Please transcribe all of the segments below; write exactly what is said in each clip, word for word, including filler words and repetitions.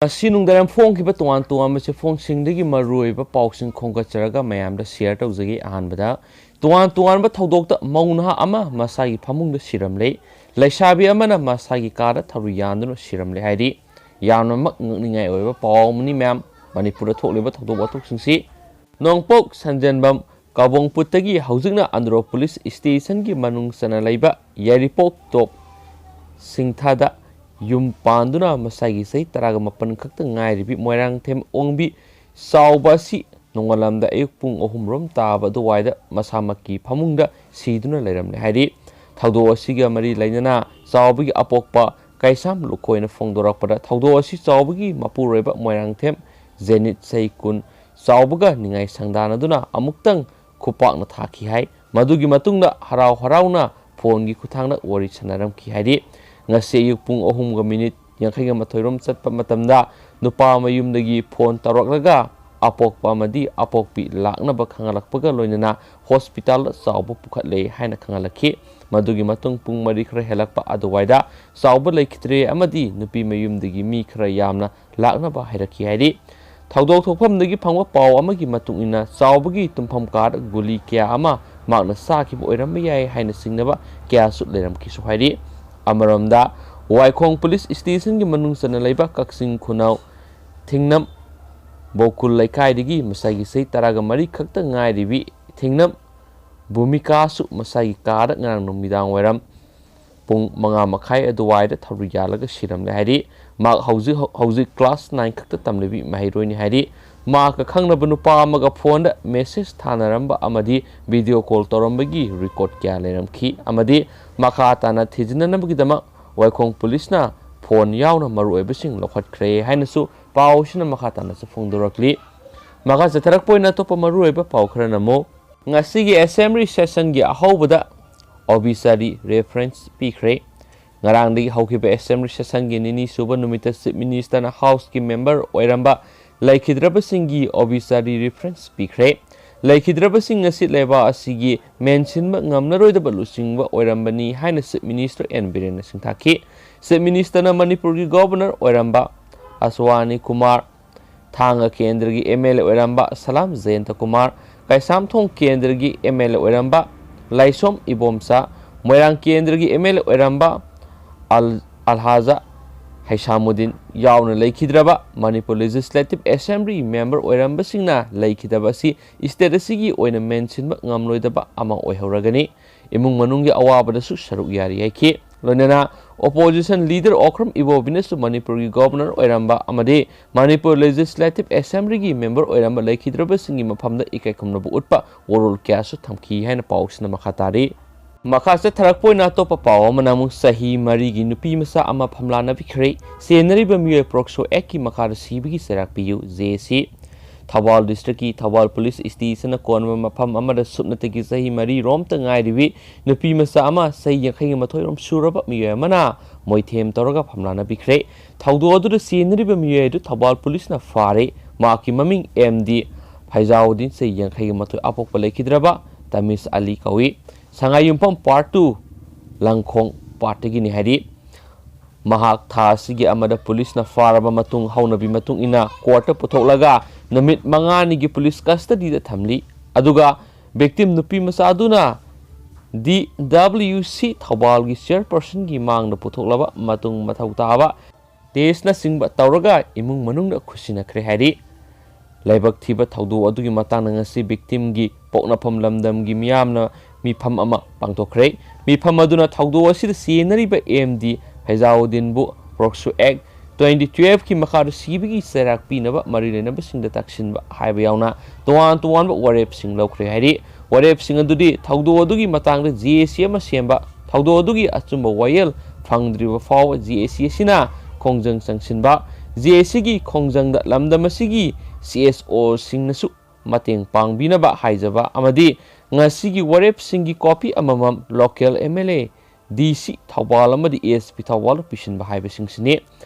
ꯉꯁꯤ ꯅꯨꯡꯗꯥꯡ ꯐꯣꯡꯈꯤꯕ ꯇꯣꯉꯥꯟ ꯇꯣꯉꯥꯟꯕ ꯆꯦꯐꯣꯡꯁꯤꯡꯗꯒꯤ ꯃꯔꯨꯑꯣꯏꯕ ꯄꯥꯎꯁꯤꯡ ꯈꯣꯝꯒꯠꯆꯔꯒ ꯃꯌꯥꯝꯗ ꯁꯤꯌꯔ ꯇꯧꯖꯒꯦ꯫ ꯑꯍꯥꯟꯕꯗ, ꯇꯣꯉꯥꯟ ꯇꯣꯉꯥꯟꯕ ꯊꯧꯗꯣꯛꯇ ꯃꯧ ꯅꯍꯥ ꯑꯃ ꯃꯁꯥꯒꯤ ꯐꯃꯨꯡꯗ ꯁꯤꯔꯝꯂꯦ꯫ ꯂꯩꯁꯥꯕꯤ ꯑꯃꯅ ꯃꯁꯥꯒꯤ ꯀꯥꯗ ꯊꯧꯔꯤ ꯌꯥꯟꯗꯨꯅ ꯁꯤꯔꯝꯂꯦ ꯍꯥꯏꯔꯤ꯫ ꯌꯥꯝꯅꯃꯛ ꯉꯛꯅꯤꯡꯉꯥꯏ ꯑꯣꯏꯕ ꯄꯥꯎ ꯑꯃꯅꯤ ꯃꯌꯥꯝ꯫ ꯃꯅꯤꯄꯨꯔꯗ ꯊꯣꯛꯂꯤꯕ ꯊꯧꯗꯣꯛ ꯋꯥꯊꯣꯛꯁꯤꯡꯁꯤ ꯅꯣꯡꯄꯣꯛ ꯁꯟꯖꯦꯟꯕꯝ ꯀꯥꯕꯣꯡꯄꯨꯠꯇꯒꯤ ꯍꯧꯖꯤꯛꯅ ꯑꯟꯗ꯭ꯔꯣ ꯄꯨꯂꯤꯁ ꯁ꯭ꯇꯦꯁꯟꯒꯤ ꯃꯅꯨꯡ ꯆꯟꯅ ꯂꯩꯕ ꯌꯥꯏꯔꯤꯄꯣꯛ ꯇꯣꯞ ꯁꯤꯡꯊꯥꯗ ꯌꯨꯝ ꯄꯥꯟꯗꯨꯅ ꯃꯁꯥꯒꯤ ꯆꯍꯤ ꯇꯔꯥꯒ ꯃꯥꯄꯟ ꯈꯛꯇ ꯉꯥꯏꯔꯤꯕꯤ ꯃꯣꯏꯔꯥꯡꯊꯦꯝ ꯑꯣꯡꯕꯤ ꯆꯥꯎꯕ ꯑꯁꯤ ꯅꯣꯡꯉꯥꯜꯂꯝꯗ ꯑꯌꯨꯛ ꯄꯨꯡ ꯑꯍꯨꯝ ꯔꯣꯝ ꯇꯥꯕ ꯑꯗꯨꯋꯥꯏꯗ ꯃꯁꯥꯃꯛꯀꯤ ꯐꯃꯨꯡꯗ ꯁꯤꯗꯨꯅ ꯂꯩꯔꯝꯂꯦ ꯍꯥꯏꯔꯤ꯫ ꯊꯧꯗꯣꯛ ꯑꯁꯤꯒ ꯃꯔꯤ ꯂꯩꯅꯅ ꯆꯥꯎꯕꯒꯤ ꯑꯄꯣꯛꯄ ꯀꯩꯁꯥꯝ ꯂꯨꯈꯣꯏꯅ ꯐꯣꯡꯗꯣꯔꯛꯄꯗ, ꯊꯧꯗꯣꯛ ꯑꯁꯤ ꯆꯥꯎꯕꯒꯤ ꯃꯄꯨꯔꯣꯏꯕ ꯃꯣꯏꯔꯥꯡꯊꯦꯝ ꯖꯦꯅꯤꯠ ꯆꯍꯤ ꯀꯨꯟ ꯆꯥꯎꯕꯒ ꯅꯤꯡꯉꯥꯏ ꯁꯪꯗꯥꯅꯗꯨꯅ ꯑꯃꯨꯛꯇꯪ ꯈꯨꯄꯥꯛꯅ ꯊꯥꯈꯤ ꯍꯥꯏ꯫ ꯃꯗꯨꯒꯤ ꯃꯇꯨꯡꯗ ꯍꯔꯥꯎ ꯍꯔꯥꯎꯅ ꯐꯣꯟꯒꯤ ꯈꯨꯠꯊꯥꯡꯗ ꯋꯥꯔꯤ ꯁꯥꯟꯅꯔꯝꯈꯤ ꯍꯥꯏꯔꯤ꯫ ꯉꯁꯤ ꯑꯌꯨꯛ ꯄꯨꯡ ꯑꯍꯨꯝꯒ ꯃꯤꯅꯤꯠ ꯌꯥꯡꯈꯩꯒ ꯃꯥꯊꯣꯏ ꯔꯣꯝ ꯆꯠꯄ ꯃꯇꯝꯗ ꯅꯨꯄꯥ ꯃꯌꯨꯝꯗꯒꯤ ꯐꯣꯟ ꯇꯧꯔꯛꯂꯒ ꯑꯄꯣꯛꯄ ꯑꯃꯗꯤ ꯑꯄꯣꯛꯄꯤ ꯂꯥꯛꯅꯕ ꯈꯪꯍꯜꯂꯛꯄꯒ ꯂꯣꯏꯅꯅ ꯍꯣꯁꯄꯤꯇꯥꯜꯗ ꯆꯥꯎꯕ ꯄꯨꯈꯠꯂꯦ ꯍꯥꯏꯅ ꯈꯪꯍꯜꯂꯛꯈꯤ꯫ ꯃꯗꯨꯒꯤ ꯃꯇꯨꯡ ꯄꯨꯡ ꯃꯔꯤ ꯈꯔ ꯍꯦꯜꯂꯛꯄ ꯑꯗꯨꯋꯥꯏꯗ ꯆꯥꯎꯕ ꯂꯩꯈꯤꯗ꯭ꯔꯦ ꯑꯃꯗꯤ ꯅꯨꯄꯤ ꯃꯌꯨꯝꯗꯒꯤ ꯃꯤ ꯈꯔ ꯌꯥꯝꯅ ꯂꯥꯛꯅꯕ ꯍꯥꯏꯔꯛꯈꯤ ꯍꯥꯏꯔꯤ꯫ ꯊꯧꯗꯣꯛ ꯊꯣꯛꯐꯝꯗꯒꯤ ꯐꯪꯕ ꯄꯥꯎ ꯑꯃꯒꯤ ꯃꯇꯨꯡ ꯏꯟꯅ, ꯆꯥꯎꯕꯒꯤ ꯇꯨꯝꯐꯝ ꯀꯥꯗ ꯒꯨꯂꯤ ꯀꯌꯥ ꯑꯃ ꯃꯍꯥꯛꯅ ꯆꯥꯈꯤꯕ ꯑꯣꯏꯔꯝꯕ ꯌꯥꯏ ꯍꯥꯏꯅ ꯆꯤꯡꯅꯕ ꯀꯌꯥꯁꯨ ꯂꯩꯔꯝꯈꯤꯁꯨ ꯍꯥꯏꯔꯤ꯫ ꯑꯃꯔꯣꯝꯗ, ꯋꯥꯏꯈꯣꯡ ꯄꯨꯂꯤꯁ ꯁ꯭ꯇꯦꯁꯟꯒꯤ ꯃꯅꯨꯡ ꯆꯟꯅ ꯂꯩꯕ ꯀꯛꯆꯤꯡ ꯈꯨꯅꯧ ꯊꯤꯡꯅꯝ ꯕꯣꯀꯨꯜ ꯂꯩꯀꯥꯏꯗꯒꯤ ꯃꯁꯥꯒꯤ ꯆꯍꯤ ꯇꯔꯥꯒ ꯃꯔꯤ ꯈꯛꯇ ꯉꯥꯏꯔꯤꯕꯤ ꯊꯤꯡꯅꯝ ꯚꯨꯃꯤꯀꯥꯁꯨ ꯃꯁꯥꯒꯤ ꯀꯥꯗ ꯉꯔꯥꯡ ꯅꯨꯃꯤꯗꯥꯡ ꯋꯥꯏꯔꯝ ꯄꯨꯡ ꯃꯉꯥ ꯃꯈꯥꯏ ꯑꯗꯨꯋꯥꯏꯗ ꯊꯧꯔꯤ ꯌꯥꯜꯂꯒ ꯁꯤꯔꯝꯂꯦ ꯍꯥꯏꯔꯤ꯫ ꯃꯍꯥꯛ ꯍꯧꯖꯤꯛ, ꯍꯧꯖꯤꯛ ꯀ꯭ꯂꯥꯁ ꯅꯥꯏꯟ ꯈꯛꯇ ꯇꯝꯂꯤꯕꯤ ꯃꯍꯩꯔꯣꯏꯅꯤ ꯍꯥꯏꯔꯤ꯫ ꯃꯍꯥꯛꯀ ꯈꯪꯅꯕ ꯅꯨꯄꯥ ꯑꯃꯒ ꯐꯣꯟꯗ ꯃꯦꯁꯦꯖ ꯊꯥꯅꯔꯝꯕ ꯑꯃꯗꯤ ꯚꯤꯗꯤꯑꯣ ꯀꯣꯜ ꯇꯧꯔꯝꯕꯒꯤ ꯔꯦꯀꯣꯔꯗ ꯀꯌꯥ ꯂꯩꯔꯝꯈꯤ ꯑꯃꯗꯤ ꯃꯈꯥ ꯇꯥꯅ ꯊꯤꯖꯤꯟꯅꯅꯕꯒꯤꯗꯃꯛ ꯋꯥꯏꯈꯣꯡ ꯄꯨꯂꯤꯁꯅ ꯐꯣꯟ ꯌꯥꯎꯅ ꯃꯔꯨꯑꯣꯏꯕꯁꯤꯡ ꯂꯧꯈꯠꯈ꯭ꯔꯦ ꯍꯥꯏꯅꯁꯨ ꯄꯥꯎ ꯑꯁꯤꯅ ꯃꯈꯥ ꯇꯥꯅꯁꯨ ꯐꯣꯡꯗꯣꯔꯛꯂꯤ꯫ ꯃꯈꯥ ꯆꯠꯊꯔꯛꯄ ꯑꯣꯏꯅ ꯑꯇꯣꯞꯄ ꯃꯔꯨꯑꯣꯏꯕ ꯄꯥꯎ ꯈꯔꯅ ꯑꯃꯨꯛ, ꯉꯁꯤꯒꯤ ꯑꯦꯁꯦꯝꯕ꯭ꯂꯤ ꯁꯦꯁꯟꯒꯤ ꯑꯍꯧꯕꯗ ꯑꯣꯕꯤꯆꯥꯔꯤ ꯔꯦꯐꯔꯦꯟꯁ ꯄꯤꯈ꯭ꯔꯦ꯫ ꯉꯔꯥꯡꯗꯒꯤ ꯍꯧꯈꯤꯕ ꯑꯦꯁꯦꯝꯕ꯭ꯂꯤ ꯁꯦꯁꯟꯒꯤ ꯅꯤꯅꯤ ꯁꯨꯕ ꯅꯨꯃꯤꯠꯇ ꯆꯤꯐ ꯃꯤꯅꯤꯁꯇꯔꯅ ꯍꯥꯎꯁꯀꯤ ꯃꯦꯝꯕꯔ ꯑꯣꯏꯔꯝꯕ ꯂꯩꯈꯤꯗ꯭ꯔꯕꯁꯤꯡꯒꯤ ꯑꯣꯕꯤꯆꯥꯔꯤ ꯔꯦꯐꯔꯦꯟꯁ ꯄꯤꯈ꯭ꯔꯦ꯫ ꯂꯩꯈꯤꯗ꯭ꯔꯕꯁꯤꯡ ꯑꯁꯤ ꯂꯩꯕꯥꯛ ꯑꯁꯤꯒꯤ ꯃꯦꯟꯁꯤꯟꯕ ꯉꯝꯂꯔꯣꯏꯗꯕ ꯂꯨꯆꯤꯡꯕ ꯑꯣꯏꯔꯝꯕꯅꯤ ꯍꯥꯏꯅ ꯆꯤꯐ ꯃꯤꯅꯤꯁꯇꯔ ꯑꯦꯟ ꯕꯤꯔꯦꯟꯅ ꯁꯤꯡꯊꯥꯈꯤ꯫ ꯆꯤꯐ ꯃꯤꯅꯤꯁꯇꯔꯅ ꯃꯅꯤꯄꯨꯔꯒꯤ ꯒꯣꯚꯔꯅꯔ ꯑꯣꯏꯔꯝꯕ ꯑꯁꯋꯥꯅꯤ ꯀꯨꯃꯥꯔ, ꯊꯥꯡꯒ ꯀꯦꯟꯗ꯭ꯔꯒꯤ ꯑꯦꯝ ꯑꯦꯜ ꯑꯦ ꯑꯣꯏꯔꯝꯕ ꯁꯂꯥꯝ ꯖꯌꯟꯇ ꯀꯨꯃꯥꯔ, ꯀꯩꯁꯥꯝꯊꯣꯡ ꯀꯦꯟꯗ꯭ꯔꯒꯤ ꯑꯦꯝ ꯑꯦꯜ ꯑꯦ ꯑꯣꯏꯔꯝꯕ ꯂꯥꯏꯁꯣꯝ ꯏꯕꯣꯝꯆꯥ, ꯃꯣꯏꯔꯥꯡ ꯀꯦꯟꯗ꯭ꯔꯒꯤ ꯑꯦꯝ ꯑꯦꯜ ꯑꯦ ꯑꯣꯏꯔꯝꯕ ꯑꯜ-, ꯑꯜꯍꯥꯖ ꯍꯩꯁꯥꯃꯨꯗꯤꯟ ꯌꯥꯎꯅ ꯂꯩꯈꯤꯗ꯭ꯔꯕ ꯃꯅꯤꯄꯨꯔ ꯂꯦꯖꯤꯁꯂꯦꯇꯤꯚ ꯑꯦꯁꯦꯝꯕ꯭ꯂꯤ ꯃꯦꯝꯕꯔ ꯑꯣꯏꯔꯝꯕꯁꯤꯡꯅ ꯂꯩꯈꯤꯗꯕ ꯑꯁꯤ ꯁ꯭ꯇꯦꯠ ꯑꯁꯤꯒꯤ ꯑꯣꯏꯅ ꯃꯦꯟꯁꯤꯟꯕ ꯉꯝꯂꯣꯏꯗꯕ ꯑꯃ ꯑꯣꯏꯍꯧꯔꯒꯅꯤ꯫ ꯏꯃꯨꯡ ꯃꯅꯨꯡꯒꯤ ꯑꯋꯥꯕꯗꯁꯨ ꯁꯔꯨꯛ ꯌꯥꯔꯤ ꯍꯥꯏꯈꯤ꯫ ꯂꯣꯏꯅꯅ ꯑꯣꯄꯣꯖꯤꯁꯟ ꯂꯤꯗꯔ ꯑꯣꯀ꯭ꯔꯝ ꯏꯕꯣꯕꯤꯅꯁꯨ ꯃꯅꯤꯄꯨꯔꯒꯤ ꯒꯣꯕꯔꯅꯔ ꯑꯣꯏꯔꯝꯕ ꯑꯃꯗꯤ ꯃꯅꯤꯄꯨꯔ ꯂꯦꯖꯤꯁꯂꯦꯇꯤꯚ ꯑꯦꯁꯦꯝꯕ꯭ꯂꯤꯒꯤ ꯃꯦꯝꯕꯔ ꯑꯣꯏꯔꯝꯕ ꯂꯩꯈꯤꯗ꯭ꯔꯕꯁꯤꯡꯒꯤ ꯃꯐꯝꯗ ꯏꯀꯥꯏ ꯈꯨꯝꯅꯕ ꯎꯠꯄ ꯋꯥꯔꯣꯜ ꯀꯌꯥꯁꯨ ꯊꯝꯈꯤ ꯍꯥꯏꯅ ꯄꯥꯎꯁꯤꯅ ꯃꯈꯥ ꯇꯥꯔꯤ꯫ ꯃꯈꯥ ꯆꯠꯊꯔꯛꯄ ꯑꯣꯏꯅ ꯑꯇꯣꯞꯄ ꯄꯥꯎ ꯑꯃꯅ ꯑꯃꯨꯛ ꯆꯍꯤ ꯃꯔꯤꯒꯤ ꯅꯨꯄꯤ ꯃꯆꯥ ꯑꯃ ꯐꯝꯂꯥꯅ ꯄꯤꯈ꯭ꯔꯦ꯫ ꯆꯦꯟꯅꯔꯤꯕ ꯃꯤꯑꯣꯏ ꯄꯣꯛꯁꯣ ꯑꯦꯛꯀꯤ ꯃꯈꯥꯗ ꯁꯤꯕꯒꯤ ꯆꯩꯔꯥꯛ ꯄꯤꯌꯨ, ꯖꯦ ꯑꯦ ꯁꯤ꯫ ꯊꯧꯕꯥꯜ ꯗꯤꯁꯇ꯭ꯔꯤꯛꯀꯤ ꯊꯧꯕꯥꯜ ꯄꯨꯂꯤꯁ ꯁ꯭ꯇꯦꯁꯟꯅ ꯀꯣꯟꯕ ꯃꯐꯝ ꯑꯃꯗ ꯁꯨꯞꯅꯇꯒꯤ ꯆꯍꯤ ꯃꯔꯤ ꯔꯣꯝꯇ ꯉꯥꯏꯔꯤꯕꯤ ꯅꯨꯄꯤ ꯃꯆꯥ ꯑꯃ ꯆꯍꯤ ꯌꯥꯡꯈꯩꯒ ꯃꯥꯊꯣꯏ ꯔꯣꯝ ꯁꯨꯔꯕ ꯃꯤꯑꯣꯏ ꯑꯃꯅ ꯃꯣꯏꯊꯦꯝ ꯇꯧꯔꯒ ꯐꯝꯂꯥꯅ ꯄꯤꯈ꯭ꯔꯦ꯫ ꯊꯧꯗꯣꯛ ꯑꯗꯨꯗ ꯆꯦꯟꯅꯔꯤꯕ ꯃꯤꯑꯣꯏ ꯑꯗꯨ ꯊꯧꯕꯥꯜ ꯄꯨꯂꯤꯁꯅ ꯐꯥꯔꯦ꯫ ꯃꯍꯥꯛꯀꯤ ꯃꯃꯤꯡ ꯑꯦꯝ ꯗꯤ ꯐꯩꯖꯥꯎꯗꯤꯟ, ꯆꯍꯤ ꯌꯥꯡꯈꯩꯒ ꯃꯥꯊꯣꯏ, ꯑꯄꯣꯛꯄ ꯂꯩꯈꯤꯗ꯭ꯔꯕ ꯇꯃꯤꯁ ꯑꯂꯤ ꯀꯧꯏ꯫ ꯁꯉꯥꯏꯌꯨꯝꯐꯝ ꯄꯥꯔꯠ ꯇꯨ ꯂꯪꯈꯣꯡ ꯄꯥꯔꯠꯇꯒꯤꯅꯤ ꯍꯥꯏꯔꯤ꯫ ꯃꯍꯥꯛ ꯊꯥ ꯑꯁꯤꯒꯤ ꯑꯃꯗ ꯄꯨꯂꯤꯁꯅ ꯐꯥꯔꯕ ꯃꯇꯨꯡ ꯍꯧꯅꯕꯤ ꯃꯇꯨꯡ ꯏꯟꯅ ꯀꯣꯔꯠꯇ ꯄꯨꯊꯣꯛꯂꯒ ꯅꯨꯃꯤꯠ ꯃꯉꯥꯅꯤꯒꯤ ꯄꯨꯂꯤꯁ ꯀꯁꯇꯗꯤꯗ ꯊꯝꯂꯤ꯫ ꯑꯗꯨꯒ ꯚꯤꯛꯇꯤꯝ ꯅꯨꯄꯤ ꯃꯆꯥ ꯑꯗꯨꯅ ꯗꯤ ꯗꯕ꯭ꯂꯤꯎ ꯁꯤ ꯊꯧꯕꯥꯜꯒꯤ ꯆꯤꯌꯔꯄꯔꯁꯟꯒꯤ ꯃꯥꯡꯗ ꯄꯨꯊꯣꯛꯂꯕ ꯃꯇꯨꯡ ꯃꯊꯧ ꯇꯥꯕ ꯇꯦꯁꯅꯆꯤꯡꯕ ꯇꯧꯔꯒ ꯏꯃꯨꯡ ꯃꯅꯨꯡꯗ ꯈꯨꯠꯁꯤꯟꯅꯈ꯭ꯔꯦ ꯍꯥꯏꯔꯤ꯫ ꯂꯥꯏꯕꯛ ꯊꯤꯕ ꯊꯧꯗꯣꯛ ꯑꯗꯨꯒꯤ ꯃꯇꯥꯡꯗ ꯉꯁꯤ ꯚꯤꯛꯇꯤꯝꯒꯤ ꯄꯣꯛꯅꯐꯝ ꯂꯝꯗꯝꯒꯤ ꯃꯤꯌꯥꯝꯅ ꯃꯤꯐꯝ ꯑꯃ ꯄꯥꯡꯊꯣꯛꯈ꯭ꯔꯦ꯫ ꯃꯤꯐꯝ ꯑꯗꯨꯅ ꯊꯧꯗꯣꯛ ꯑꯁꯤꯗ ꯆꯦꯟꯅꯔꯤꯕ ꯑꯦꯝ ꯗꯤ ꯐꯩꯖꯥꯎꯗꯤꯟꯕꯨ ꯄꯣꯛꯁꯣ ꯑꯦꯛ ꯇ꯭ꯋꯦꯟꯇꯤ ꯇꯨꯌꯦꯜꯐꯀꯤ ꯃꯈꯥꯗ ꯁꯤꯕꯒꯤ ꯆꯩꯔꯥꯛ ꯄꯤꯅꯕ ꯃꯔꯤ ꯂꯩꯅꯕꯁꯤꯡꯗ ꯇꯛꯁꯤꯟꯕ ꯍꯥꯏꯕ ꯌꯥꯎꯅ ꯇꯣꯉꯥꯟ ꯇꯣꯉꯥꯟꯕ ꯋꯥꯔꯦꯞꯁꯤꯡ ꯂꯧꯈ꯭ꯔꯦ ꯍꯥꯏꯔꯤ꯫ ꯋꯥꯔꯦꯞꯁꯤꯡ ꯑꯗꯨꯗꯤ ꯊꯧꯗꯣꯛ ꯑꯗꯨꯒꯤ ꯃꯇꯥꯡꯗ ꯖꯦ ꯑꯦ ꯁꯤ ꯑꯃ ꯁꯦꯝꯕ, ꯊꯧꯗꯣꯛ ꯑꯗꯨꯒꯤ ꯑꯆꯨꯝꯕ ꯋꯥꯌꯦꯜ ꯐꯪꯗ꯭ꯔꯤꯕ ꯐꯥꯎꯕ ꯖꯦ ꯑꯦ ꯁꯤ ꯑꯁꯤꯅ ꯈꯣꯡꯖꯪ ꯆꯪꯁꯤꯟꯕ, ꯖꯦ ꯑꯦ ꯁꯤꯒꯤ ꯈꯣꯡꯖꯪꯗ ꯂꯝꯗꯝ ꯑꯁꯤꯒꯤ ꯁꯤ ꯑꯦꯁ ꯑꯣꯁꯤꯡꯅꯁꯨ ꯃꯇꯦꯡ ꯄꯥꯡꯕꯤꯅꯕ ꯍꯥꯏꯖꯕ ꯑꯃꯗꯤ ꯉꯁꯤꯒꯤ ꯋꯥꯔꯦꯞꯁꯤꯡꯒꯤ ꯀꯣꯄꯤ ꯑꯃꯃꯝ ꯂꯣꯀꯦꯜ ꯑꯦꯝ ꯑꯦꯜ ꯑꯦ, ꯗꯤ ꯁꯤ ꯊꯧꯕꯥꯜ ꯑꯃꯗꯤ ꯑꯦꯁ ꯄꯤ ꯊꯧꯕꯥꯜꯗ ꯄꯤꯁꯤꯟꯕ ꯍꯥꯏꯕꯁꯤꯡꯁꯤꯅꯤ꯫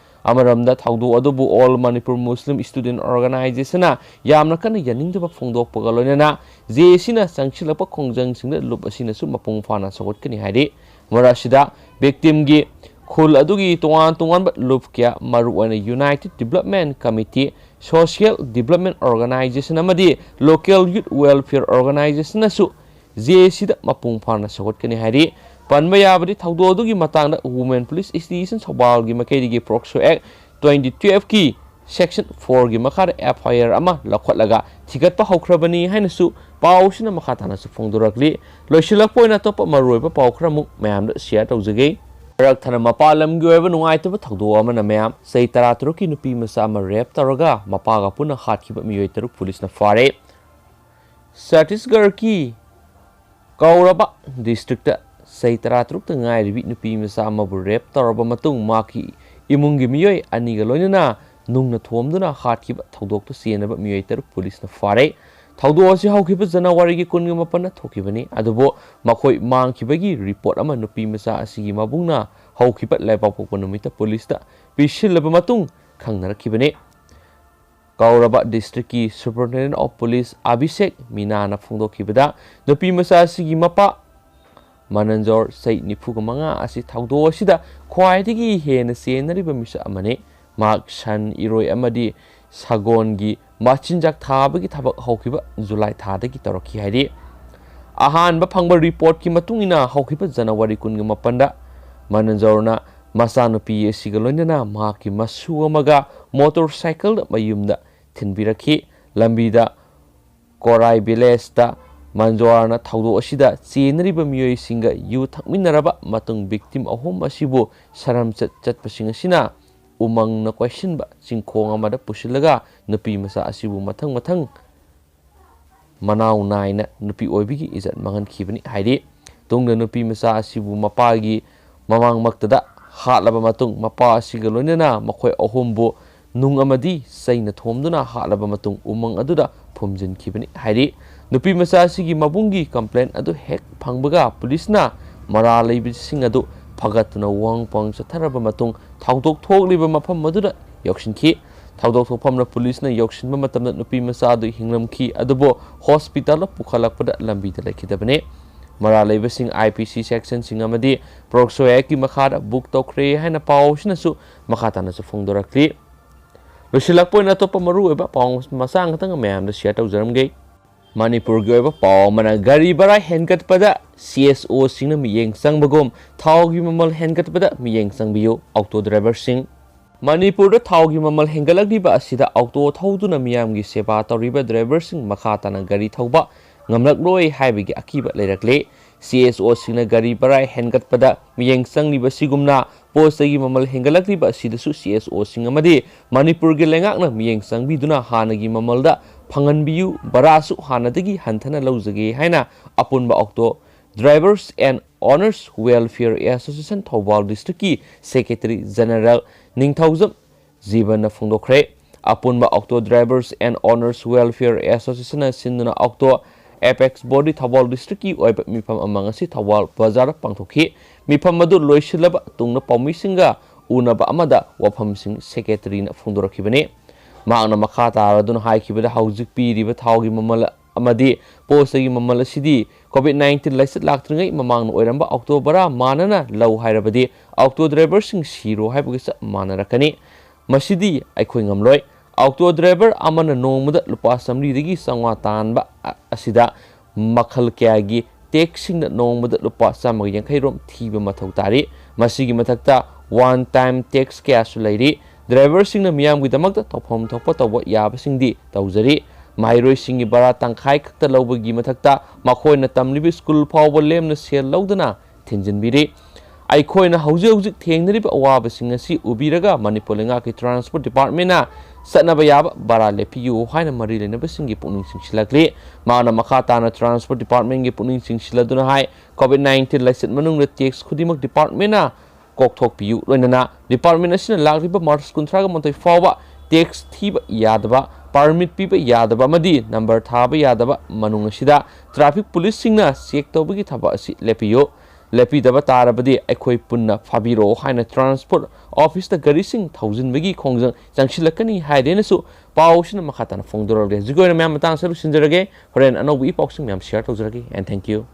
ꯑꯃꯔꯣꯝꯗ ꯊꯧꯗꯣꯛ ꯑꯗꯨꯕꯨ ꯑꯣꯜ ꯃꯅꯤꯄꯨꯔ ꯃꯨꯁꯂꯤꯝ ꯁ꯭ꯇꯨꯗꯦꯟꯠ ꯑꯣꯔꯒꯅꯥꯏꯖꯦꯁꯟꯅ ꯌꯥꯝꯅ ꯀꯟꯅ ꯌꯥꯅꯤꯡꯗꯕ ꯐꯣꯡꯗꯣꯛꯄꯒ ꯂꯣꯏꯅꯅ ꯖꯦ ꯑꯦ ꯁꯤꯅ ꯆꯪꯁꯤꯜꯂꯛꯄ ꯈꯣꯡꯖꯪꯁꯤꯡꯗ ꯂꯨꯞ ꯑꯁꯤꯅꯁꯨ ꯃꯄꯨꯡ ꯐꯥꯅ ꯁꯧꯒꯠꯀꯅꯤ ꯍꯥꯏꯔꯤ꯫ ꯃꯔꯛ ꯑꯁꯤꯗ ꯚꯤꯛꯇꯤꯝꯒꯤ ꯈꯨꯜ ꯑꯗꯨꯒꯤ ꯇꯣꯉꯥꯟ ꯇꯣꯉꯥꯟꯕ ꯂꯨꯞ ꯀꯌꯥ, ꯃꯔꯨꯑꯣꯏꯅ United Development Committee, Social Development Organization ꯑꯃꯗꯤ Local Youth Welfare Organizationꯅꯁꯨ ꯖꯦ ꯑꯦ ꯁꯤꯗ ꯃꯄꯨꯡ ꯐꯥꯅ ꯁꯧꯒꯠꯀꯅꯤ ꯍꯥꯏꯔꯤ꯫ ꯄꯟꯕ ꯌꯥꯕꯗꯤ, ꯊꯧꯗꯣꯛ ꯑꯗꯨꯒꯤ ꯃꯇꯥꯡꯗ Women Police Station ꯁꯧꯕꯥꯜꯒꯤ ꯃꯥꯏꯀꯩꯗꯒꯤ POCSO Act twenty twelveꯀꯤ Section fourꯒꯤ ꯃꯈꯥꯗ F I R ꯑꯃ ꯂꯧꯈꯠꯂꯒ ꯊꯤꯒꯠꯄ ꯍꯧꯈ꯭ꯔꯕꯅꯤ ꯍꯥꯏꯅꯁꯨ ꯄꯥꯎꯁꯤꯅ ꯃꯈꯥ ꯇꯥꯅꯁꯨ ꯐꯣꯡꯗꯣꯔꯛꯂꯤ꯫ ꯂꯣꯏꯁꯤꯜꯂꯛꯄ ꯑꯣꯏꯅ ꯑꯇꯣꯞꯄ ꯃꯔꯨꯑꯣꯏꯕ ꯄꯥꯎ ꯈꯔ ꯑꯃꯨꯛ ꯃꯌꯥꯝꯗ share ꯇꯧꯖꯒꯦ꯫ ꯍꯟꯗꯛ ꯊꯥꯅ ꯃꯄꯥꯟ ꯂꯝꯒꯤ ꯑꯣꯏꯕ ꯅꯨꯡꯉꯥꯏꯇꯕ ꯊꯧꯗꯣꯛ ꯑꯃꯅ ꯃꯌꯥꯝ, ꯆꯍꯤ ꯇꯔꯥꯇꯔꯨꯛꯀꯤ ꯅꯨꯄꯤ ꯃꯆꯥ ꯑꯃ rape ꯇꯧꯔꯒ ꯃꯄꯥꯒ ꯄꯨꯟꯅ ꯍꯥꯠꯈꯤꯕ ꯃꯤꯑꯣꯏ ꯇꯔꯨꯛ ꯄꯨꯂꯤꯁꯅ ꯐꯥꯔꯦ꯫ ꯆꯇꯤꯁꯒꯔꯒꯤ ꯀꯧꯔꯕ districtꯇ ꯆꯍꯤ ꯇꯔꯥꯇꯔꯨꯛꯇ ꯉꯥꯏꯔꯤꯕꯤ ꯅꯨꯄꯤ ꯃꯆꯥ ꯑꯃꯕꯨ rape ꯇꯧꯔꯕ ꯃꯇꯨꯡ ꯃꯍꯥꯛꯀꯤ ꯏꯃꯨꯡꯒꯤ ꯃꯤꯑꯣꯏ ꯑꯅꯤꯒ ꯂꯣꯏꯅꯅ ꯅꯨꯡꯅ ꯊꯣꯝꯗꯨꯅ ꯍꯥꯠꯈꯤꯕ ꯊꯧꯗꯣꯛꯇ ꯆꯦꯟꯅꯕ ꯃꯤꯑꯣꯏ ꯇꯔꯨꯛ ꯄꯨꯂꯤꯁꯅ ꯐꯥꯔꯦ꯫ ꯊꯧꯗꯣꯛ ꯑꯁꯤ ꯍꯧꯈꯤꯕ ꯖꯅꯋꯥꯔꯤꯒꯤ ꯀꯨꯟꯒ ꯃꯥꯄꯟꯗ ꯊꯣꯛꯈꯤꯕꯅꯤ, ꯑꯗꯨꯕꯨ ꯃꯈꯣꯏ ꯃꯥꯡꯈꯤꯕꯒꯤ report ꯑꯃ ꯅꯨꯄꯤ ꯃꯆꯥ ꯑꯁꯤꯒꯤ ꯃꯕꯨꯡꯅ ꯍꯧꯈꯤꯕ ꯂꯩꯕꯥꯛꯄꯣꯛꯄ ꯅꯨꯃꯤꯠꯇ ꯄꯨꯂꯤꯁꯇ ꯄꯤꯁꯤꯜꯂꯕ ꯃꯇꯨꯡ ꯈꯪꯅꯔꯛꯈꯤꯕꯅꯤ꯫ ꯀꯧꯔꯕ districtꯀꯤ Superintendent of Police ꯑꯚꯤꯁꯦꯛ ꯃꯤꯅꯥꯅ ꯐꯣꯡꯗꯣꯛꯈꯤꯕꯗ, ꯅꯨꯄꯤ ꯃꯆꯥ ꯑꯁꯤꯒꯤ ꯃꯄꯥ ꯃꯅꯟꯖꯣꯔ, ꯆꯍꯤ ꯅꯤꯐꯨꯒ ꯃꯉꯥ ꯑꯁꯤ ꯊꯧꯗꯣꯛ ꯑꯁꯤꯗ ꯈ꯭ꯋꯥꯏꯗꯒꯤ ꯍꯦꯟꯅ ꯆꯦꯟꯅꯔꯤꯕ ꯃꯤꯁꯛ ꯑꯃꯅꯤ꯫ ꯃꯍꯥꯛ ꯁꯟ ꯏꯔꯣꯏ ꯑꯃꯗꯤ ꯁꯒꯣꯜꯒꯤ ꯃꯆꯤꯟꯖꯥꯛ ꯊꯥꯕꯒꯤ ꯊꯕꯛ ꯍꯧꯈꯤꯕ ꯖꯨꯂꯥꯏ ꯊꯥꯗꯒꯤ ꯇꯧꯔꯛꯈꯤ ꯍꯥꯏꯔꯤ꯫ ꯑꯍꯥꯟꯕ ꯐꯪꯕ reportꯀꯤ ꯃꯇꯨꯡ ꯏꯟꯅ, ꯍꯧꯈꯤꯕ ꯖꯅꯋꯥꯔꯤ ꯀꯨꯟꯒ ꯃꯥꯄꯟꯗ ꯃꯅꯟꯖꯣꯔꯅ ꯃꯆꯥꯅꯨꯄꯤ ꯑꯁꯤꯒ ꯂꯣꯏꯅꯅ ꯃꯍꯥꯛꯀꯤ ꯃꯁꯨ ꯑꯃꯒ motorcycleꯗ ꯃꯌꯨꯝꯗ ꯊꯤꯟꯕꯤꯔꯛꯈꯤ꯫ ꯂꯝꯕꯤꯗ ꯀꯣꯔꯥꯏ villageꯇ ꯃꯟꯖꯣꯔꯅ ꯊꯧꯗꯣꯛ ꯑꯁꯤꯗ ꯆꯦꯟꯅꯔꯤꯕ ꯃꯤꯑꯣꯏꯁꯤꯡꯒ ꯌꯨ ꯊꯛꯃꯤꯟꯅꯔꯕ ꯃꯇꯨꯡ, victim ꯑꯍꯨꯝ ꯑꯁꯤꯕꯨ ꯁꯔꯝꯆꯠ ꯆꯠꯄꯁꯤꯡ ꯑꯁꯤꯅ ꯎꯃꯪꯅ ꯀꯣꯏꯁꯤꯟꯕ ꯆꯤꯡꯈꯣꯡ ꯑꯃꯗ ꯄꯨꯁꯤꯜꯂꯒ ꯅꯨꯄꯤ ꯃꯆꯥ ꯑꯁꯤꯕꯨ ꯃꯊꯪ ꯃꯊꯪ ꯃꯅꯥꯎ ꯅꯥꯏꯅ ꯅꯨꯄꯤ ꯑꯣꯏꯕꯤꯒꯤ ꯏꯖꯠ ꯃꯥꯡꯍꯟꯈꯤꯕꯅꯤ ꯍꯥꯏꯔꯤ꯫ ꯇꯨꯡꯗ ꯅꯨꯄꯤ ꯃꯆꯥ ꯑꯁꯤꯕꯨ ꯃꯄꯥꯒꯤ ꯃꯃꯥꯡꯃꯛꯇꯗ ꯍꯥꯠꯂꯕ ꯃꯇꯨꯡ, ꯃꯄꯥ ꯑꯁꯤꯒ ꯂꯣꯏꯅꯅ ꯃꯈꯣꯏ ꯑꯍꯨꯝꯕꯨ ꯅꯨꯡ ꯑꯃꯗꯤ ꯆꯩꯅ ꯊꯣꯝꯗꯨꯅ ꯍꯥꯠꯂꯕ ꯃꯇꯨꯡ, ꯎꯃꯪ ꯑꯗꯨꯗ ꯐꯨꯝꯖꯤꯟꯈꯤꯕꯅꯤ ꯍꯥꯏꯔꯤ꯫ ꯅꯨꯄꯤ ꯃꯆꯥ ꯑꯁꯤꯒꯤ ꯃꯕꯨꯡꯒꯤ complaint ꯑꯗꯨ ꯍꯦꯛ ꯐꯪꯕꯒ, ꯄꯨꯂꯤꯁꯅ ꯃꯔꯥꯜ ꯂꯩꯕꯁꯤꯡ ꯑꯗꯨ ꯐꯒꯠꯇꯨꯅ ꯋꯥꯍꯪ ꯄꯥꯎꯍꯪ ꯆꯠꯊꯔꯕ ꯃꯇꯨꯡ, ꯊꯧꯗꯣꯛ ꯊꯣꯛꯂꯤꯕ ꯃꯐꯝ ꯑꯗꯨꯗ ꯌꯧꯁꯤꯟꯈꯤ꯫ ꯊꯧꯗꯣꯛ ꯊꯣꯛꯐꯝꯗ ꯄꯨꯂꯤꯁꯅ ꯌꯧꯁꯤꯟꯕ ꯃꯇꯝꯗ, ꯅꯨꯄꯤ ꯃꯆꯥ ꯑꯗꯨ ꯍꯤꯡꯂꯝꯈꯤ, ꯑꯗꯨꯕꯨ hospitalꯗ ꯄꯨꯈꯠꯂꯛꯄꯗ ꯂꯝꯕꯤꯗ ꯂꯩꯈꯤꯗꯕꯅꯤ꯫ ꯃꯔꯥꯜ ꯂꯩꯕꯁꯤꯡ I P C sectionꯁꯤꯡ ꯑꯃꯗꯤ POCSO Actꯀꯤ ꯃꯈꯥꯗ book ꯇꯧꯈ꯭ꯔꯦ ꯍꯥꯏꯅ ꯄꯥꯎ ꯑꯁꯤꯅꯁꯨ ꯃꯈꯥ ꯇꯥꯅꯁꯨ ꯐꯣꯡꯗꯣꯔꯛꯂꯤ꯫ ꯂꯣꯏꯁꯤꯜꯂꯛꯄ ꯑꯣꯏꯅ ꯑꯇꯣꯞꯄ ꯃꯔꯨꯑꯣꯏꯕ ꯄꯥꯎ ꯃꯆꯥ ꯈꯛꯇꯪ ꯃꯌꯥꯝꯗ share ꯇꯧꯖꯔꯝꯒꯦ꯫ ꯃꯅꯤꯄꯨꯔꯒꯤ ꯑꯣꯏꯕ ꯄꯥꯎ ꯑꯃꯅ, ꯒꯥꯔꯤ ꯚꯔꯥ ꯍꯦꯟꯒꯠꯄꯗ C S Oꯁꯤꯡꯅ ꯃꯤꯠꯌꯦꯡ ꯆꯪꯕꯒꯨꯝ ꯊꯥꯎꯒꯤ ꯃꯃꯜ ꯍꯦꯟꯒꯠꯄꯗ ꯃꯤꯠꯌꯦꯡ ꯆꯪꯕꯤꯌꯨ, auto driverꯁꯤꯡ꯫ ꯃꯅꯤꯄꯨꯔꯗ ꯊꯥꯎꯒꯤ ꯃꯃꯜ ꯍꯦꯟꯒꯠꯂꯛꯂꯤꯕ ꯑꯁꯤꯗ auto ꯊꯧꯗꯨꯅ ꯃꯤꯌꯥꯝꯒꯤ ꯁꯦꯕꯥ ꯇꯧꯔꯤꯕ driverꯁꯤꯡ ꯃꯈꯥ ꯇꯥꯅ ꯒꯥꯔꯤ ꯊꯧꯕ ꯉꯝꯂꯛꯂꯣꯏ ꯍꯥꯏꯕꯒꯤ ꯑꯀꯤꯕ ꯂꯩꯔꯛꯂꯦ꯫ C S Oꯁꯤꯡꯅ ꯒꯥꯔꯤ ꯚꯔꯥ ꯍꯦꯟꯒꯠꯄꯗ ꯃꯤꯠꯌꯦꯡ ꯆꯪꯂꯤꯕꯁꯤꯒꯨꯝꯅ ꯄꯣꯠ ꯆꯩꯒꯤ ꯃꯃꯜ ꯍꯦꯟꯒꯠꯂꯛꯂꯤꯕ ꯑꯁꯤꯗꯁꯨ C S Oꯁꯤꯡ ꯑꯃꯗꯤ ꯃꯅꯤꯄꯨꯔꯒꯤ ꯂꯩꯉꯥꯛꯅ ꯃꯤꯠꯌꯦꯡ ꯆꯪꯕꯤꯗꯨꯅ ꯍꯥꯟꯅꯒꯤ ꯃꯃꯜꯗ ꯐꯪꯍꯟꯕꯤꯌꯨ, ꯚꯔꯥꯁꯨ ꯍꯥꯟꯅꯗꯒꯤ ꯍꯟꯊꯅ ꯂꯧꯖꯒꯦ ꯍꯥꯏꯅ ꯑꯄꯨꯟꯕ Auto Drivers and Owners Welfare Association Thoubal Districtꯀꯤ Secretary General ꯅꯤꯡꯊꯧꯖꯝ ꯖꯤꯕꯟꯅ ꯐꯣꯡꯗꯣꯛꯈ꯭ꯔꯦ꯫ ꯑꯄꯨꯟꯕ Auto Drivers and Owners Welfare Associationꯅ ꯁꯤꯟꯗꯨꯅ Auto Apex Body ꯊꯧꯕꯥꯜ Districtꯀꯤ ꯑꯣꯏꯕ ꯃꯤꯐꯝ ꯑꯃ ꯉꯁꯤ ꯊꯧꯕꯥꯜ ꯕꯖꯥꯔꯗ ꯄꯥꯡꯊꯣꯛꯈꯤ꯫ ꯃꯤꯐꯝ ꯑꯗꯨ ꯂꯣꯏꯁꯤꯜꯂꯕ ꯇꯨꯡꯗ ꯄꯥꯎꯃꯤꯁꯤꯡꯒ ꯎꯅꯕ ꯑꯃꯗ ꯋꯥꯐꯝꯁꯤꯡ Secretaryꯅ ꯐꯣꯡꯗꯣꯔꯛꯈꯤꯕꯅꯤ꯫ ꯃꯍꯥꯛꯅ ꯃꯈꯥ ꯇꯥꯔꯗꯨꯅ ꯍꯥꯏꯈꯤꯕꯗ, ꯍꯧꯖꯤꯛ ꯄꯤꯔꯤꯕ ꯊꯥꯎꯒꯤ ꯃꯃꯜ ꯑꯃꯗꯤ ꯄꯣꯠ ꯆꯩꯒꯤ ꯃꯃꯜ ꯑꯁꯤꯗꯤ COVID nineteen ꯂꯥꯏꯆꯠ ꯂꯥꯛꯇ꯭ꯔꯤꯉꯩ ꯃꯃꯥꯡꯗ ꯑꯣꯏꯔꯝꯕ auto ꯚꯔꯥ ꯃꯥꯟꯅꯅ ꯂꯧ ꯍꯥꯏꯔꯕꯗꯤ auto driverꯁꯤꯡ ꯁꯤꯔꯣ ꯍꯥꯏꯕꯒ ꯆꯞ ꯃꯥꯟꯅꯔꯛꯀꯅꯤ꯫ ꯃꯁꯤꯗꯤ ꯑꯩꯈꯣꯏ ꯉꯝꯂꯣꯏ꯫ Auto driver ꯑꯃꯅ ꯅꯣꯡꯃꯗ ꯂꯨꯄꯥ ꯆꯥꯃꯔꯤꯗꯒꯤ ꯆꯥꯝꯃꯉꯥ ꯇꯥꯟꯕ ꯑ-, ꯑꯁꯤꯗ ꯃꯈꯜ ꯀꯌꯥꯒꯤ taxꯁꯤꯡꯗ ꯅꯣꯡꯃꯗ ꯂꯨꯄꯥ ꯆꯥꯝꯃꯒ ꯌꯥꯡꯈꯩ ꯔꯣꯝ ꯊꯤꯕ ꯃꯊꯧ ꯇꯥꯔꯤ꯫ ꯃꯁꯤꯒꯤ ꯃꯊꯛꯇ one time tax ꯀꯌꯥꯁꯨ ꯂꯩꯔꯤ꯫ Driverꯁꯤꯡꯅ ꯃꯤꯌꯥꯝꯒꯤꯗꯃꯛꯇ ꯇꯧꯐꯝ ꯊꯣꯛꯄ ꯇꯧꯕ ꯌꯥꯕꯁꯤꯡꯗꯤ ꯇꯧꯖꯔꯤ꯫ ꯃꯍꯩꯔꯣꯏꯁꯤꯡꯒꯤ ꯚꯔꯥ ꯇꯪꯈꯥꯏ ꯈꯛꯇ ꯂꯧꯕꯒꯤ ꯃꯊꯛꯇ ꯃꯈꯣꯏꯅ ꯇꯝꯂꯤꯕ ꯁ꯭ꯀꯨꯜ ꯐꯥꯎꯕ ꯂꯦꯝꯅ ꯁꯦꯜ ꯂꯧꯗꯅ ꯊꯤꯟꯖꯤꯟꯕꯤꯔꯤ꯫ ꯑꯩꯈꯣꯏꯅ ꯍꯧꯖꯤꯛ ꯍꯧꯖꯤꯛ ꯊꯦꯡꯅꯔꯤꯕ ꯑꯋꯥꯕꯁꯤꯡ ꯑꯁꯤ ꯎꯕꯤꯔꯒ ꯃꯅꯤꯄꯨꯔ ꯂꯩꯉꯥꯛꯀꯤ Transport Departmentꯅ ꯆꯠꯅꯕ ꯌꯥꯕ ꯚꯔꯥ ꯂꯦꯞꯄꯤꯌꯨ ꯍꯥꯏꯅ ꯃꯔꯤ ꯂꯩꯅꯕꯁꯤꯡꯒꯤ ꯄꯨꯛꯅꯤꯡ ꯆꯤꯡꯁꯤꯜꯂꯛꯂꯤ꯫ ꯃꯍꯥꯛꯅ ꯃꯈꯥ ꯇꯥꯅ Transport Departmentꯀꯤ ꯄꯨꯛꯅꯤꯡ ꯆꯤꯡꯁꯤꯜꯂꯗꯨꯅ ꯍꯥꯏ, COVID nineteen ꯂꯥꯏꯆꯠ ꯃꯅꯨꯡꯗ tax ꯈꯨꯗꯤꯡꯃꯛ departmentꯅ ꯀꯣꯛꯊꯣꯛꯄꯤꯌꯨ꯫ ꯂꯣꯏꯅꯅ department ꯑꯁꯤꯅ ꯂꯥꯛꯂꯤꯕ March ꯀꯨꯟꯊ꯭ꯔꯥꯒ ꯃꯥꯊꯣꯏ ꯐꯥꯎꯕ tax ꯊꯤꯕ ꯌꯥꯗꯕ, permit ꯄꯤꯕ ꯌꯥꯗꯕ ꯑꯃꯗꯤ number ꯊꯥꯕ ꯌꯥꯗꯕ ꯃꯅꯨꯡ ꯑꯁꯤꯗ traffic policeꯁꯤꯡꯅ check ꯇꯧꯕꯒꯤ ꯊꯕꯛ ꯑꯁꯤ ꯂꯦꯞꯄꯤꯌꯨ꯫ ꯂꯦꯞꯄꯤꯗꯕ ꯇꯥꯔꯕꯗꯤ ꯑꯩꯈꯣꯏ ꯄꯨꯟꯅ ꯐꯥꯕꯤꯔꯛꯑꯣ ꯍꯥꯏꯅ Transport Officeꯇ ꯒꯥꯔꯤꯁꯤꯡ ꯊꯧꯖꯤꯟꯕꯒꯤ ꯈꯣꯡꯖꯪ ꯆꯪꯁꯤꯜꯂꯛꯀꯅꯤ ꯍꯥꯏꯔꯦꯅꯁꯨ ꯄꯥꯎꯁꯤꯅ ꯃꯈꯥ ꯇꯥꯅ ꯐꯣꯡꯗꯣꯔꯛꯂꯦ꯫ ꯍꯧꯖꯤꯛꯀꯤ ꯑꯣꯏꯅ ꯃꯌꯥꯝ ꯃꯇꯥꯡ ꯑꯁꯤꯗ ꯂꯣꯏꯁꯤꯟꯖꯔꯒꯦ꯫ ꯍꯣꯔꯦꯟ ꯑꯅꯧꯕ ꯏ ꯄꯥꯎꯁꯤꯡ ꯃꯌꯥꯝ share ꯇꯧꯖꯔꯛꯀꯦ꯫ And thank you꯫